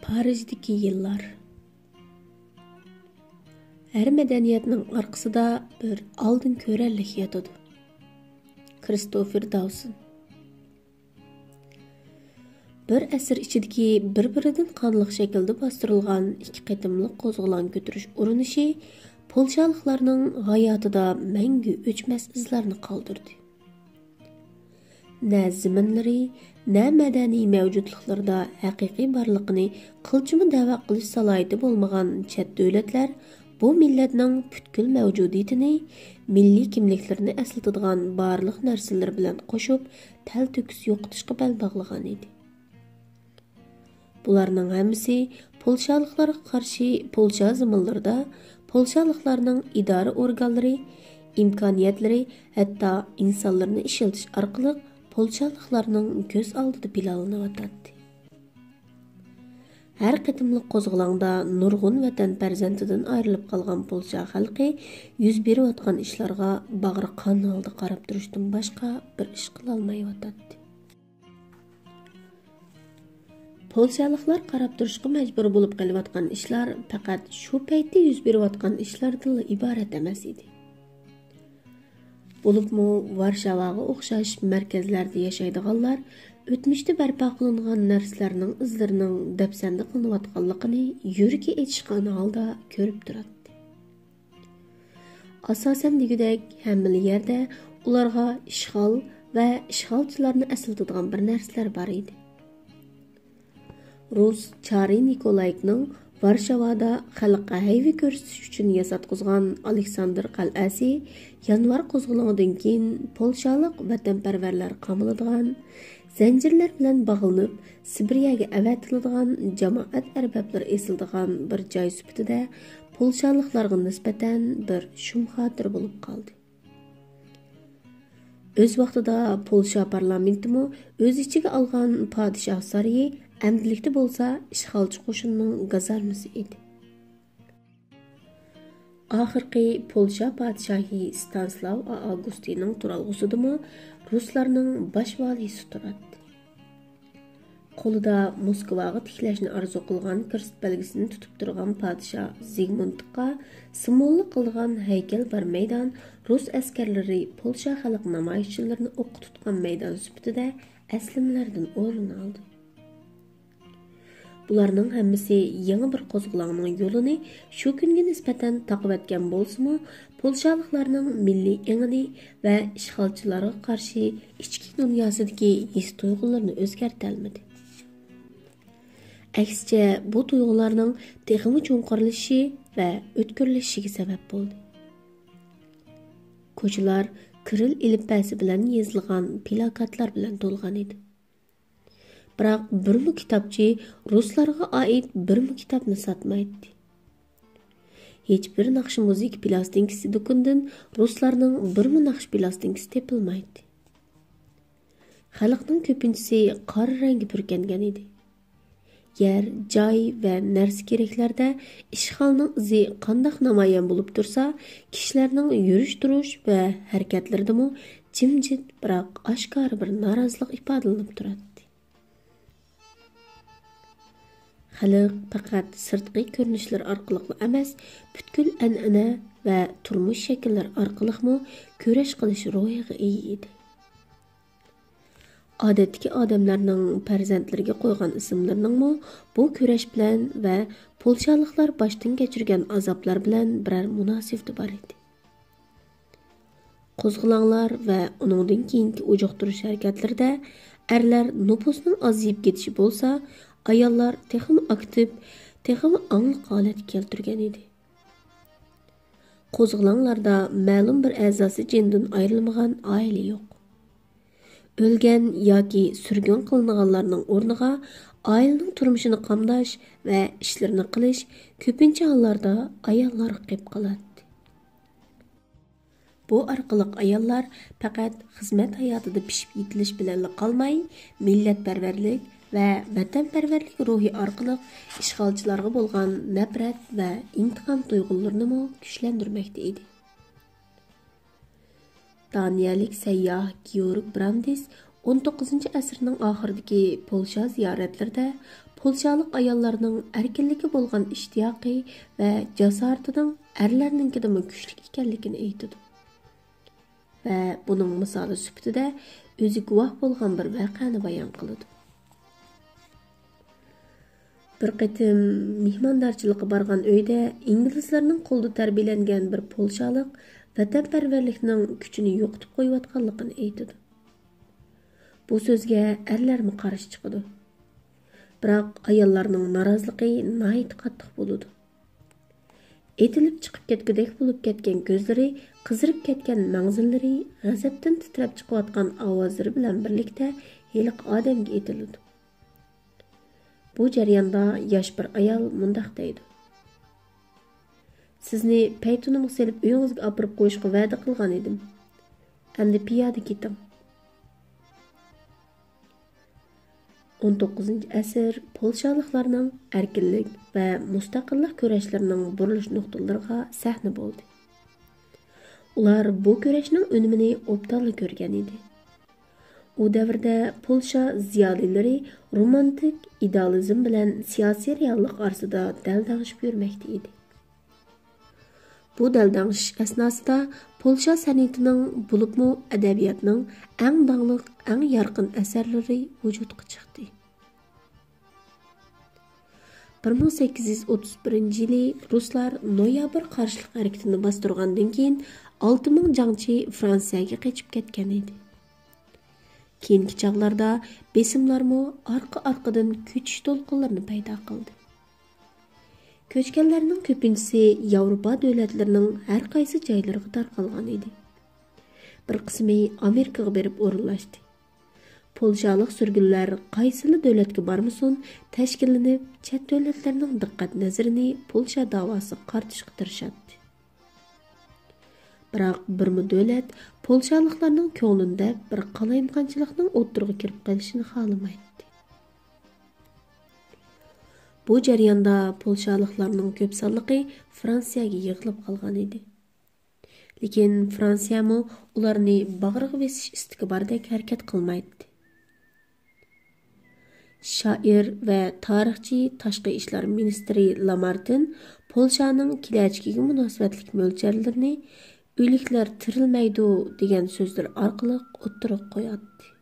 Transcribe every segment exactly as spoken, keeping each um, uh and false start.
پارىژدىكى يىللار. ھەر مەدەنىيەتنىڭ ئارقىسىدا بىر ئالدىن كۆرەرلىك ياتىدۇ. كرىستوفېر داۋسون. بىر ئەسىر ئىچىدىكى بىر-بىرىدىن قانلىق شەكىلدە باستۇرۇلغان ئىككى قېتىملىق قوزغىلاڭ كۆتۈرۈش ئۇرۇنۇشى پولشالىقلارنىڭ ھاياتىدا مەڭگۈ ئۆچمەس ئىزلارنى قالدۇردى. نە زېمىنلىرى، نە مەدەنىي مەۋجۇتلۇقلىرىدا ھەقىقىي بارلىقىنى قىلچىمۇ دەۋا قىلىش سالاھىيىتى بولمىغان چەت دۆلەتلەر بۇ مىللەتنىڭ پۈتكۈل مەۋجۇدىيىتىنى، مىللىي كىملىكلىرىنى ئەسلىتىدىغان بارلىق نەرسىلىرى بىلەن قوشۇپ، تەلتۆكۈس يوقىتىشقا بەل باغلىغان ئىدى. بۇلارنىڭ ھەممىسى پولشالىقلارغا قارشى پولشا زېمىنلىرىدا پولشالىقلارنىڭ ئىدارە ئورگانلىرى، ئىمكانىيەتلىرى، ھەتتا ئىنسانلىرىنى ئىشلىتىش ئارقىلىق پولشالىقلارنىڭ كۆز ئالدىدا پىلانلىنىۋاتاتتى. ھەر قېتىملىق قوزغىلاڭدا نۇرغۇن ۋەتەن پەرزەنتىدىن ئايرىلىپ قالغان پولشا خەلقى يۈز بېرىۋاتقان ئىشلارغا باغرى قان ھالدا قاراپ تۇرۇشتىن باشقا بىر ئىش قىلالمايۋاتاتتى. پولشالىقلار قاراپ تۇرۇشقا مەجبۇر بولۇپ قېلىۋاتقان ئىشلار پەقەت شۇ پەيتتە يۈز بېرىۋاتقان ئىشلاردىنلا ئىبارەت ئەمەس ئىدى. بولۇپمۇ ۋارشاۋاغا ئوخشاش مەركەزلەردە ياشايدىغانلار ئۆتمۈشتە بەرپا قىلىنغان نەرسىلەرنىڭ ئىزلىرىنىڭ دەپسەندە قىلىنىۋاتقانلىقىنى يۈرىكى ئېچىشقان ھالدا كۆرۈپ تۇراتتى. ئاساسەن دېگۈدەك ھەممىلا يەردە ئۇلارغا ئىشغال ۋە ئىشغالچىلارنى ئەسلىتىدىغان بىر نەرسىلەر بار ئىدى. رۇس چارى نىكولاينىڭ ۋارشاۋادا خەلققە ھەيۋە كۆرسىتىش ئۈچۈن ياساتقۇزغان ئالېكساندىر قەلئەسى يانۋار قوزغىلىڭىدىن كېيىن پولشالىق ۋەتەنپەرۋەرلەر قامىلىدىغان، زەنجىرلەر بىلەن باغلىنىپ، سىبىرىيەگە ئەۋەتىلىدىغان جامائەت ئەربابلىرى ئېسىلىدىغان بىر جاي سۈپىتىدە پولشالىقلارغا نىسبەتەن بىر شۇم خاتىرە بولۇپ قالدى. ئۆز ۋاقتىدا پولشا پارلامېنتىمۇ ئۆز ئىچىگە ئالغان پادىشاھ سارىيى، ئەمدىلىكتە بولسا ئىشغالچى قوشۇننىڭ گازارمىسى ئىدى. ئاخىرقى پولشا پادىشاھى ستانىسلاۋ ئاگۇستىنىڭ تۇرالغۇسىدىمۇ رۇسلارنىڭ باش ۋالىسى تۇراتتى. قولىدا موسكۋاغا تىكلەشنى ئارزۇ قىلغان كىرېست بەلگىسىنى تۇتۇپ تۇرغان پادىشاھ زىگمۇنتقا سىمۋوللۇق قىلىدىغان ھەيكەل بار مەيدان رۇس ئەسكەرلىرى پولشا خەلق نامايىشچىلىرىنى ئوققا تۇتقان مەيدان سۈپىتىدە ئەسلىمىلەردىن ئورۇن ئالدى. بۇلارنىڭ ھەممىسى يېڭى بىر قوزغىلاڭنىڭ يولىنى شۇ كۈنگە نىسبەتەن تاقىۋەتكەن بولسىمۇ، پولشالىقلارنىڭ مىللىي ئېڭىنى ۋە ئىشغالچىلارغا قارشى ئىچكى دۇنياسىدىكى ھېس-تۇيغۇلىرىنى ئۆزگەرتەلمىدى. ئەكسىچە، بۇ تۇيغۇلارنىڭ تېخىمۇ چوڭقۇرلىشىشى ۋە ئۆتكۈرلىشىشىگە سەۋەب بولدى. كوچىلار كىرىل ئېلىپبەسى بىلەن يېزىلغان پىلاكاتلار بىلەن تولغان ئىدى. بىراق بىرمۇ كىتابچى رۇسلارغا ئائىت بىرمۇ كىتابنى ساتمايتتى. ھېچبىر ناخشا مۇزىكا پىلاستىنكىسى دۇكىنىدىن رۇسلارنىڭ بىرمۇ ناخشا پىلاستىنكىسى تېپىلمايتتى. خەلقنىڭ كۆپىنچىسى قارا رەڭگە پۈركەنگەن ئىدى. يەر، جاي ۋە نەرسە كېرەكلەردە ئىشغالنىڭ ئىزى قانداق نامايان بولۇپ تۇرسا، كىشىلەرنىڭ يۈرۈش-تۇرۇش ۋە ھەرىكەتلىرىدىمۇ جىمجىت، بىراق ئاشكارا بىر نارازىلىق ئىپادىلىنىپ تۇراتتى. خەلق پەقەت سىرتقى كۆرۈنۈشلىرى ئارقىلىقلا ئەمەس، پۈتكۈل ئەنئەنە ۋە تۇرمۇش شەكىللىرى ئارقىلىقمۇ كۈرەش قىلىش روھىغا ئىگە ئىدى. ئادەتتىكى ئادەملەرنىڭ پەرزەنتلىرىگە قويغان ئىسىملىرىنىڭمۇ بۇ كۈرەش بىلەن ۋە پولشالىقلار باشتىن كەچۈرگەن ئازابلار بىلەن بىرەر مۇناسىۋىتى بار ئىدى. قوزغىلاڭلار ۋە ئۇنىڭدىن كېيىنكى ئۇجۇقتۇرۇش ھەرىكەتلىرىدە ئەرلەر نوپۇسنىڭ ئازىيىپ كېتىشى بولسا، ئاياللار تېخىمۇ ئاكتىپ، تېخىمۇ ئاڭلىق ھالەتكە كەلتۈرگەن ئىدى. قوزغىلاڭلاردا مەلۇم بىر ئەزاسى جېنىدىن ئايرىلمىغان ئائىلە يوق. ئۆلگەن ياكى سۈرگۈن قىلىنغانلارنىڭ ئورنىغا ئائىلىنىڭ تۇرمۇشىنى قامداش ۋە ئىشلىرىنى قىلىش كۆپىنچە ھاللاردا ئاياللارغا قېلىپ قالاتتى. بۇ ئارقىلىق ئاياللار پەقەت خىزمەت ھاياتىدا پىشىپ يېتىلىش بىلەنلا قالماي، مىللەتپەرۋەرلىك ۋە ۋەتەنپەرۋەرلىك روھى ئارقىلىق ئىشغالچىلارغا بولغان نەپرەت ۋە ئىنتىقام تۇيغۇلىرىنىمۇ كۈچلەندۈرمەكتە ئىدى. دانىيەلىك سەيياھ گېئورگ براندېس ئون توققۇزىنچى ئەسىرنىڭ ئاخىرىدىكى پولشا زىيارەتلىرىدە پولشالىق ئاياللارنىڭ ئەركىنلىككە بولغان ئىشتىياقى ۋە جاسارىتىنىڭ ئەرلەرنىڭكىدىنمۇ كۈچلۈك ئىكەنلىكىنى ئېيتىدۇ ۋە بۇنىڭ مىسالى سۈپىتىدە ئۆزى گۇۋاھ بولغان بىر ۋەقەنى بايان قىلىدۇ. بىر قېتىم مېھماندارچىلىققا بارغان ئۆيدە ئىنگلىزلارنىڭ قولىدا تەربىيەلەنگەن بىر پولشالىق ۋەتەنپەرۋەرلىكنىڭ كۈچىنى يوقىتىپ قويۇۋاتقانلىقىنى ئېيتىدۇ. بۇ سۆزگە ئەرلەرمۇ قارشى چىقىدۇ. بىراق ئاياللارنىڭ نارازىلىقى ناھايىتى قاتتىق بولىدۇ. ئېتىلىپ چىقىپ كەتكۈدەك بولۇپ كەتكەن كۆزلىرى، قىزىرىپ كەتكەن مەڭزىلىرى، غەزەپتىن تىترەپ چىقىۋاتقان ئاۋازلىرى بىلەن بىرلىكتە ھېلىقى ئادەمگە ئېتىلىدۇ. بۇ جەرياندا ياش بىر ئايال مۇنداق دەيدۇ: «سىزنى پەيتۇنۇمغا سېلىپ ئۆيىڭىزگە ئاپىرىپ قويۇشقا ۋەدە قىلغان ئىدىم. ئەمدى پىيادە كېتىڭ.» ئون توققۇزىنچى ئەسىر پولشالىقلارنىڭ ئەركىنلىك ۋە مۇستەقىللىق كۈرەشلىرىنىڭ بۇرۇلۇش نۇقتىلىرىغا سەھنە بولدى. ئۇلار بۇ كۈرەشنىڭ ئۈنۈمىنى ئوبدانلا كۆرگەن ئىدى. ئۇ دەۋردە پولشا زىيالىيلىرى رومانتىك ئىدېئالىزم بىلەن سىياسىي رېئاللىق ئارىسىدا دەلدەڭشىپ يۈرمەكتە ئىدى. بۇ دەلدەڭشىش ئەسناسىدا پولشا سەنئىتىنىڭ، بولۇپمۇ ئەدەبىياتنىڭ ئەڭ داڭلىق، ئەڭ يارقىن ئەسەرلىرى ۋۇجۇدقا چىقتى. بىر مىڭ سەككىز يۈز ئوتتۇز بىرىنچى يىلى رۇسلار نويابىر قارشىلىق ھەرىكىتىنى باستۇرغاندىن كېيىن، ئالتە مىڭ جەڭچى فرانسىيەگە قېچىپ كەتكەن ئىدى. كېيىنكى چاغلاردا بېسىملارمۇ ئارقا-ئارقىدىن كۆچۈش دولقۇنلىرىنى پەيدا قىلدى. كۆچكەنلەرنىڭ كۆپىنچىسى ياۋروپا دۆلەتلىرىنىڭ ھەر قايسى جايلىرىغا تارقالغان ئىدى. بىر قىسمى ئامېرىكىغا بېرىپ ئورۇنلاشتى. پولشالىق سۈرگۈنلەر قايسىلا دۆلەتكە بارمىسۇن، تەشكىللىنىپ، چەت دۆلەتلەرنىڭ دىققەت نەزىرىنى پولشا داۋاسىغا قارىتىشقا تىرىشاتتى. بىراق بىرمۇ دۆلەت پولشالىقلارنىڭ كۆڭلىنى دەپ، بىر قالايمىقانچىلىقنىڭ ئوتتۇرىغا كىرىپ قېلىشىنى خالىمايتتى. بۇ جەرياندا پولشالىقلارنىڭ كۆپ سانلىقى فرانسىيەگە يىغىلىپ قالغان ئىدى. لېكىن فرانسىيەمۇ ئۇلارنى باغرىغا بېسىش ئىستىكى باردەك ھەرىكەت قىلمايتتى. شائىر ۋە تارىخچى، تاشقى ئىشلار مىنىستىرى لامارتىن پولشانىڭ كېلەچىكىگە مۇناسىۋەتلىك مۆلچەرلىرىنى «ئۆلۈكلەر تىرىلمەيدۇ» دېگەن سۆزلىرى ئارقىلىق ئوتتۇرىغا قوياتتى.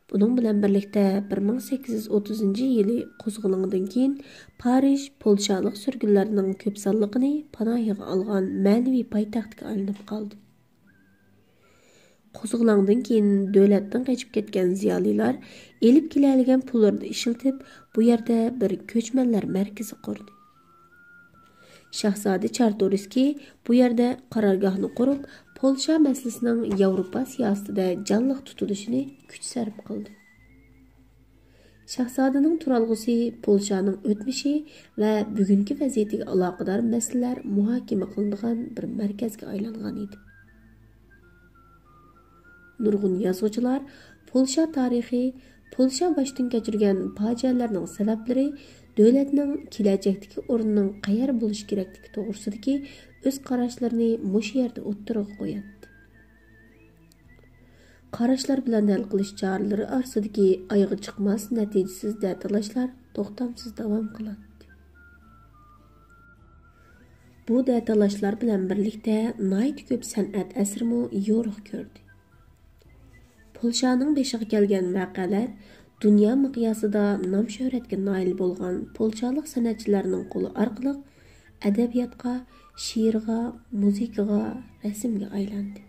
بۇنىڭ بىلەن بىرلىكتە، بىر مىڭ سەككىز يۈز ئوتتۇزىنچى يىلى قوزغىلىڭدىن كېيىن، پارىژ پولشالىق سۈرگۈنلەرنىڭ كۆپ سانلىقىنى پاناھىغا ئالغان مەنىۋى پايتەختكە ئايلىنىپ قالدى. قوزغىلاڭدىن كېيىن دۆلەتتىن قېچىپ كەتكەن زىيالىيلار ئېلىپ كېلەلىگەن پۇللىرىنى ئىشلىتىپ، بۇ يەردە بىر كۆچمەنلەر مەركىزى قۇردى. شاھزادە چارتورىسكىي بۇ يەردە قارارگاھنى قۇرۇپ، پولشا مەسىلىسىنىڭ ياۋروپا سىياسىتىدە جانلىق تۇتۇلۇشىنى كۈچ سەرپ قىلدى. شاھزادىنىڭ تۇرالغۇسى پولشانىڭ ئۆتمۈشى ۋە بۈگۈنكى ۋەزىيىتىگە ئالاقىدار مەسىلىلەر مۇھاكىمە قىلىنىدىغان بىر مەركەزگە ئايلانغان ئىدى. نۇرغۇن يازغۇچىلار پولشا تارىخى، پولشا باشتىن كەچۈرگەن پاجىئەلەرنىڭ سەۋەبلىرى، دۆلەتنىڭ كېلەچەكتىكى ئورنىنىڭ قەيەر بولۇشى كېرەكلىكى توغرىسىدىكى ئۆز قاراشلىرىنى مۇشۇ يەردە ئوتتۇرىغا قوياتتى. قاراشلار بىلەن ھەل قىلىش چارىلىرى ئارىسىدىكى ئايىغى چىقماس نەتىجىسىز دەتالاشلار توختامسىز داۋام قىلاتتى. بۇ دەتالاشلار بىلەن بىرلىكتە ناھايىتى كۆپ سەنئەت ئەسىرىمۇ يورۇق كۆردى. پولشانىڭ بېشىغا كەلگەن ۋەقەلەر دۇنيا مىقياسىدا نام-شۆھرەتكە نائىل بولغان پولشالىق سەنئەتچىلەرنىڭ قولى ئارقىلىق ئەدەبىياتقا، شېئىرغا، مۇزىكىغا، رەسىمگە ئايلاندى.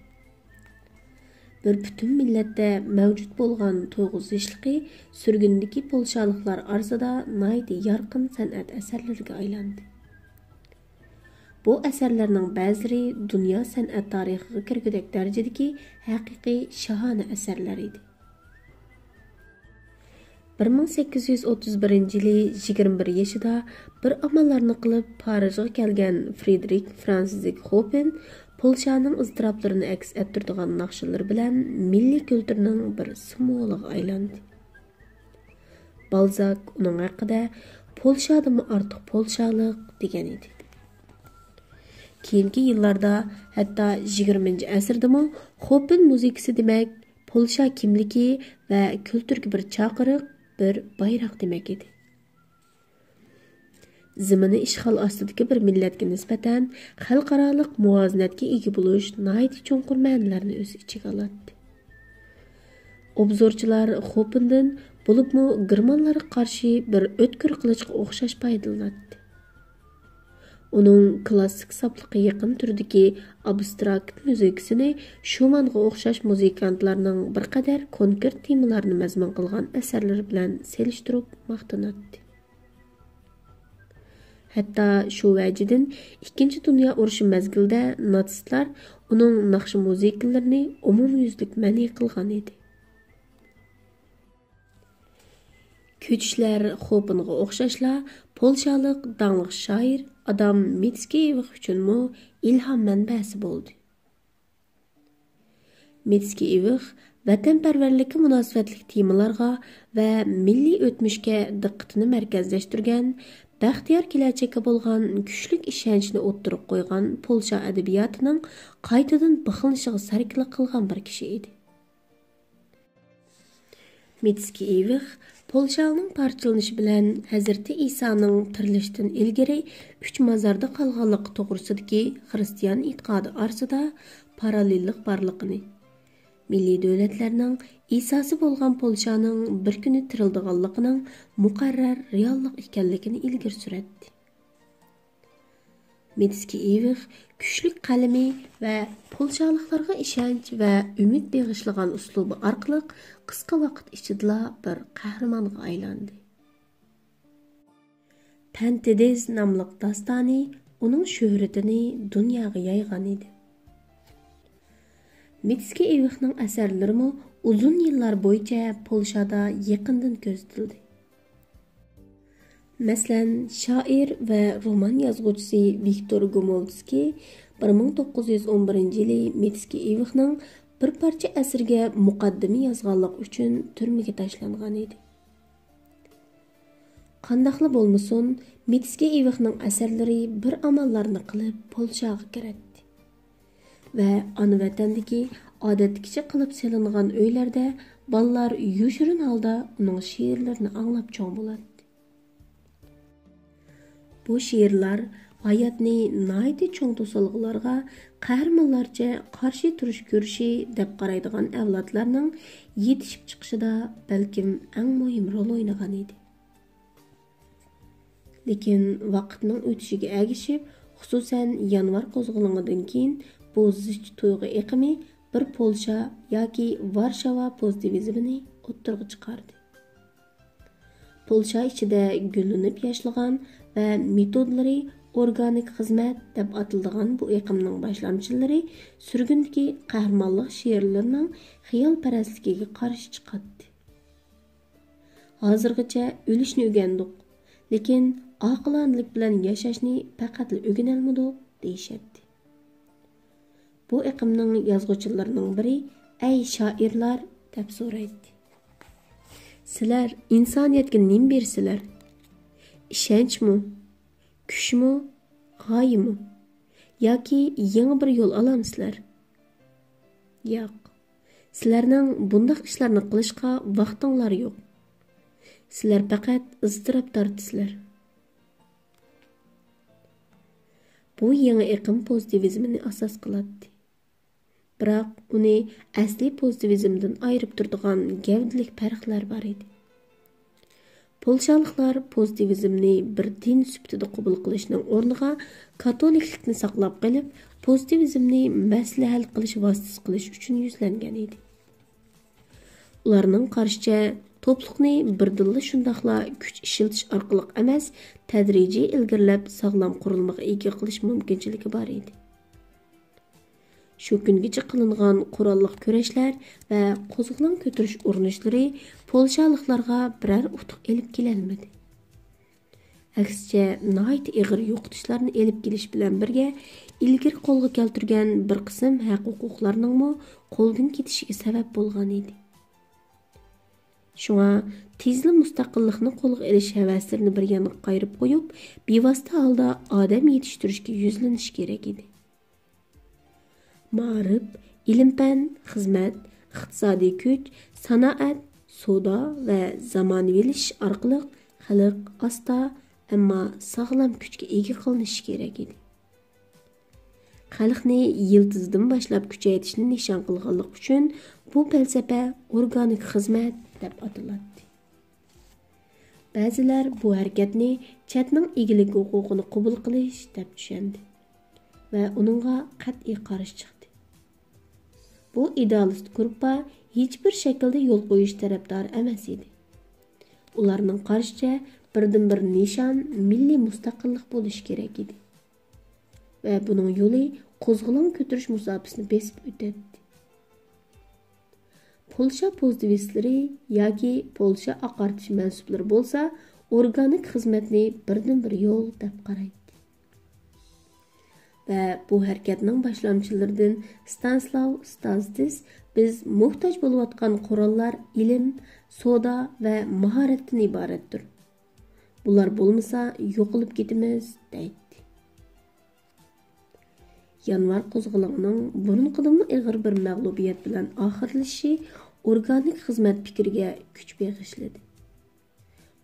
بىر پۈتۈن مىللەتتە مەۋجۇت بولغان تويغۇزۇشلۇقى سۈرگۈندىكى پولشالىقلار ئارىسىدا ناھايىتى يارقىن سەنئەت ئەسەرلىرىگە ئايلاندى. بۇ ئەسەرلەرنىڭ بەزىلىرى دۇنيا سەنئەت تارىخىغا كىرگۈدەك دەرىجىدىكى ھەقىقىي شاھانە ئەسەرلەر ئىدى. بىر مىڭ سەككىز يۈز ئوتتۇز بىرىنچى يىلى يىگىرمە بىر يېشىدا بىر ئاماللارنى قىلىپ پارىژغا كەلگەن فرېدېرىك فرانسىزىك خوپېن پولشانىڭ ئىزتىراپلىرىنى ئەكس ئەتتۈرىدىغان ناخشىلىرى بىلەن مىللىي كۈلتۈرنىڭ بىر سىمۋولىغا ئايلاندى. بالزاك ئۇنىڭ ھەققىدە «پولشادىنمۇ ئارتۇق پولشالىق» دېگەن ئىدى. كېيىنكى يىللاردا، ھەتتا يىگىرمىنچى ئەسىردىمۇ خوپېن مۇزىكىسى دېمەك، پولشا كىملىكى ۋە كۈلتۈرگە بىر چاقىرىق، بىر بايراق دېمەك ئىدى. زېمىنى ئىشغال ئاستىدىكى بىر مىللەتكە نىسبەتەن خەلقئارالىق مۇۋازىنەتكە ئىگە بولۇش ناھايىتى چوڭقۇر مەنىلەرنى ئۆز ئىچىگە ئالاتتى. ئوبزورچىلار خوپېندىن، بولۇپمۇ گېرمانلارغا قارشى بىر ئۆتكۈر قىلىچقا ئوخشاش پايدىلىناتتى. ئۇنىڭ كلاسسىك ساپلىققا يېقىن تۈردىكى ئابستراكت مۇزىكىسىنى شۇمانغا ئوخشاش مۇزىكانتلارنىڭ بىر قەدەر كونكرېت تېمىلارنى مەزمۇن قىلغان ئەسەرلىرى بىلەن سېلىشتۇرۇپ ماختىناتتى. ھەتتا شۇ ۋەجىدىن ئىككىنچى دۇنيا ئۇرۇشى مەزگىلىدە ناتسىستلار ئۇنىڭ ناخشا مۇزىكىلىرىنى ئومۇميۈزلۈك مەنئى قىلغان ئىدى. كۆچۈشلەر خوپېنغا ئوخشاشلا پولشالىق داڭلىق شائىر ئادام مىتسكىئېۋىخ ئۈچۈنمۇ ئىلھام مەنبەسى بولدى. مىتسكىئېۋىخ ۋەتەنپەرۋەرلىككە مۇناسىۋەتلىك تېمىلارغا ۋە مىللىي ئۆتمۈشكە دىققىتىنى مەركەزلەشتۈرگەن، بەختىيار كېلەچەككە بولغان كۈچلۈك ئىشەنچنى ئوتتۇرىغا قويغان پولشا ئەدەبىياتىنىڭ قايتىدىن بىخلىنىشىغا سەركىللىك قىلغان بىر كىشى ئىدى. مىتسكىئېۋىخ پولشانىڭ پارچىلىنىشى بىلەن ھەزرىتى ئىسانىڭ تىرىلىشتىن ئىلگىرى ئۈچ مازاردا قالغانلىقى توغرىسىدىكى خىرىستىيان ئېتىقادى ئارىسىدا پاراللېللىق بارلىقىنى، مىللىي دۆلەتلەرنىڭ ئىساسى بولغان پولشانىڭ بىر كۈنى تىرىلىدىغانلىقىنىڭ مۇقەررەر رېئاللىق ئىكەنلىكىنى ئىلگىرى سۈرەتتى. مىتسكىئېۋىخ كۈچلۈك قەلىمى ۋە پولشالىقلارغا ئىشەنچ ۋە ئۈمىد بېغىشلىغان ئۇسلۇبى ئارقىلىق قىسقا ۋاقىت ئىچىدىلا بىر قەھرىمانغا ئايلاندى. پەنتېدىز ناملىق داستانى ئۇنىڭ شۆھرىتىنى دۇنياغا يايغان ئىدى. مىتسكىئېۋىخنىڭ ئەسەرلىرىمۇ ئۇزۇن يىللار بويىچە پولشادا يېقىندىن كۆزىتىلدى. مەسىلەن، شائىر ۋە رومان يازغۇچىسى ۋىكتور گومولتسكىي بىر مىڭ توققۇز يۈز ئون بىرىنچى يىلى مىتسكىئېۋىخنىڭ بىر پارچە ئەسىرىگە مۇقەددىمە يازغانلىقى ئۈچۈن تۈرمىگە تاشلانغان ئىدى. قانداقلا بولمىسۇن، مىتسكىئېۋىخنىڭ ئەسەرلىرى بىر ئاماللارنى قىلىپ پولشاغا كىرەتتى. ۋە ئانا ۋەتەندىكى ئادەتتىكىچە قىلىپ سېلىنغان ئۆيلەردە بالىلار يوشۇرۇن ھالدا ئۇنىڭ شېئىرلىرىنى ئاڭلاپ چوڭ بولاتتى. بۇ شېئىرلار ھاياتنى ناھايىتى چوڭ توسالغۇلارغا قەھرىمانلارچە قارشى تۇرۇش كۈرىشى دەپ قارايدىغان ئەۋلادلارنىڭ يېتىشىپ چىقىشىدا بەلكىم ئەڭ مۇھىم رول ئوينىغان ئىدى. لېكىن ۋاقىتنىڭ ئۆتۈشىگە ئەگىشىپ، خۇسۇسەن يانۋار قوزغىلىڭىدىن كېيىن بۇ زىچ تۇيغۇ ئېقىمى بىر پولشا ياكى ۋارشاۋا پوزىتىۋىزمىنى ئوتتۇرىغا چىقاردى. پولشا ئىچىدە گۈللىنىپ ياشنىغان ۋە مېتودلىرى ئورگانىك خىزمەت دەپ ئاتىلىدىغان بۇ ئېقىمنىڭ باشلامچىلىرى سۈرگۈندىكى قەھرىمانلىق شېئىرلىرىنىڭ خىيالپەرەسلىكىگە قارشى چىقاتتى. ھازىرغىچە ئۆلۈشنى ئۆگەندۇق، لېكىن ئاقىلانىلىك بىلەن ياشاشنى پەقەتلا ئۆگىنەلمىدۇق، دېيىشەتتى. بۇ ئېقىمنىڭ يازغۇچىلىرىنىڭ بىرى، ئەي شائىرلار، دەپ سورايتتى. سىلەر ئىنسانىيەتكە نېمە بېرىسىلەر؟ ئىشەنچمۇ؟ كۈچمۇ؟ غايىمۇ؟ ياكى يېڭى بىر يول ئالامسىلەر؟ ياق. سىلەرنىڭ بۇنداق ئىشلارنى قىلىشقا ۋاقتىڭلار يوق. سىلەر پەقەت ئىزتىراپ تارتىسىلەر. بۇ يېڭى ئېقىم پوزىتىۋىزمنى ئاساس قىلاتتى. بىراق ئۇنى ئەسلىي پوزىتىۋىزمدىن ئايرىپ تۇرىدىغان گەۋدىلىك پەرقلەر بار ئىدى. پولشالىقلار پوزىتىۋىزمنى بىر دىن سۈپىتىدە قوبۇل قىلىشنىڭ ئورنىغا كاتولىكلىقنى ساقلاپ قېلىپ، پوزىتىۋىزمنى مەسىلە ھەل قىلىش ۋاسىتىسى قىلىش ئۈچۈن يۈزلەنگەن ئىدى. ئۇلارنىڭ قارىشىچە، توپلۇقنى بىردىنلا شۇنداقلا كۈچ ئىشلىتىش ئارقىلىق ئەمەس، تەدرىجىي ئىلگىرىلەپ ساغلام قۇرۇلمىغا ئىگە قىلىش مۇمكىنچىلىكى بار ئىدى. شۇ كۈنگىچە قىلىنغان قوراللىق كۈرەشلەر ۋە قوزغىلاڭ كۆتۈرۈش ئۇرۇنۇشلىرى پولشالىقلارغا بىرەر ئۇتۇق ئېلىپ كېلەلمىدى. ئەكسىچە، ناھايىتى ئېغىر يوقىتىشلارنى ئېلىپ كېلىش بىلەن بىرگە، ئىلگىرى قولغا كەلتۈرگەن بىر قىسىم ھەق-ھوقۇقلارنىڭمۇ قولدىن كېتىشىگە سەۋەب بولغان ئىدى. شۇڭا، تېزلا مۇستەقىللىقنى قولغا ئېلىش ھەۋەسلىرىنى بىر يانغا قايرىپ قويۇپ، بىۋاسىتە ھالدا ئادەم يېتىشتۈرۈشكە يۈزلىنىش كېرەك ئىدى. مائارىپ، ئىلىم-پەن، خىزمەت، ئىقتىسادىي كۈچ، سانائەت، سودا ۋە زامانىۋىلىشىش ئارقىلىق خەلق ئاستا، ئەمما ساغلام كۈچكە ئىگە قىلىنىشى كېرەك ئىدى. خەلقنى يىلتىزىدىن باشلاپ كۈچەيتىشنى نىشان قىلغانلىقى ئۈچۈن بۇ پەلسەپە ئورگانىك خىزمەت دەپ ئاتىلاتتى. بەزىلەر بۇ ھەرىكەتنى چەتنىڭ ئىگىلىك ھوقۇقىنى قوبۇل قىلىش دەپ چۈشەندى ۋە ئۇنىڭغا قەتئىي قارشى چىقتى. بۇ ئىدېئالىست گۇرۇپپا ھېچبىر شەكىلدە يول قويۇش تەرەپدارى ئەمەس ئىدى. ئۇلارنىڭ قارىشىچە، بىردىنبىر نىشان مىللىي مۇستەقىللىق بولۇشى كېرەك ئىدى. ۋە بۇنىڭ يولى قوزغىلاڭ كۆتۈرۈش مۇساپىسىنى بېسىپ ئۆتەتتى. پولشا پوزىتىۋىستلىرى ياكى پولشا ئاقارتىش مەنسۇپلىرى بولسا ئورگانىك خىزمەتنى بىردىنبىر يول دەپ قارايتتى. ۋە بۇ ھەرىكەتنىڭ باشلامچىلىرىدىن ستانسلاۋ ستازدىس بىز موھتاج بولۇۋاتقان قوراللار ئىلىم، سودا ۋە ماھارەتتىن ئىبارەتتۇر. بۇلار بولمىسا يوقىلىپ كېتىمىز، دەيتتى. يانۋار قوزغىلىڭىنىڭ بۇرۇنقىدىنمۇ ئېغىر بىر مەغلۇبىيەت بىلەن ئاخىرلىشىشى ئورگانىك خىزمەت پىكرىگە كۈچ بېغىشلىدى.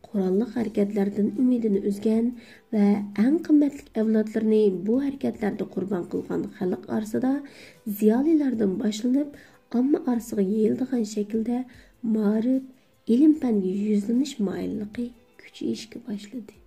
قوراللىق ھەرىكەتلەردىن ئۈمىدىنى ئۈزگەن ۋە ئەڭ قىممەتلىك ئەۋلادلىرىنى بۇ ھەرىكەتلەردە قۇربان قىلغان خەلق ئارىسىدا زىيالىيلاردىن باشلىنىپ، ئامما ئارىسىغا يېيىلىدىغان شەكىلدە مائارىپ، ئىلىم-پەنگە يۈزلىنىش مايىللىقى كۈچىيىشكە باشلىدى.